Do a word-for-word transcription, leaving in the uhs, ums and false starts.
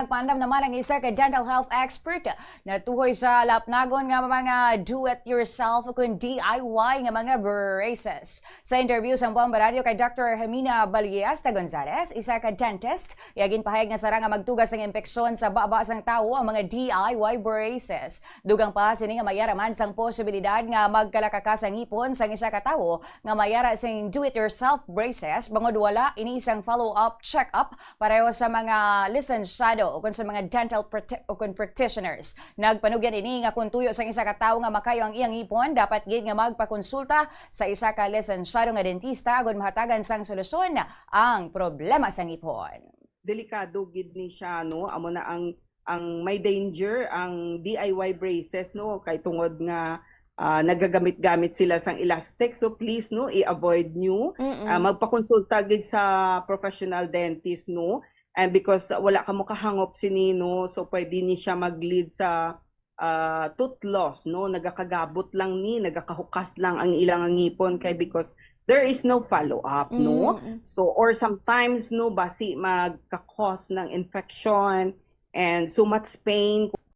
Paandam naman ang isa ka dental health expert natuhoy sa lapnagon nga mga do-it-yourself o kun D I Y nga mga braces. Sa interview sang Bomba Radio kay Doctor Hermina Balliesta Gonzalez, isa ka dentist, iya ginpahayag nga sarang nga magtuga sang impeksyon sa baba sang tawo ang mga D I Y braces. Dugang pa sini nga mayara man sang posibilidad nga magkalakaka sa ngipon sang isa ka tawo nga mayara sing do-it-yourself braces bangod wala ini sang follow-up check-up pareho sa mga lisensyado o kun sa mga dental practi- o kun practitioners. Nagpanugyan ini nga kung tuyo sang isa ka tawo nga makayo ang iyang ngipon, dapat gid nga magpakonsulta sa isa ka lisensyado nga dentista agud mahatagan sang solusyon ang problema sa ngipon. Delikado gid ni siya, no? Amo na ang ang may danger ang D I Y braces, no, kay tungod nga ah, nagagamit-gamit sila sang elastic. So please, no, i-avoid nyo. Mm-mm. Ah, magpakonsulta gid sa professional dentist, no? And because wala ka mo kahangop sini, no, so pwede ni siya mag-lead sa ah, tooth loss, no? Nagakagabot lang ni, nagakahukas lang ang ilang ngipon kay because there is no follow-up, no? Mm-mm. So, or sometimes, no, basi magka-cause ng infection and so much pain.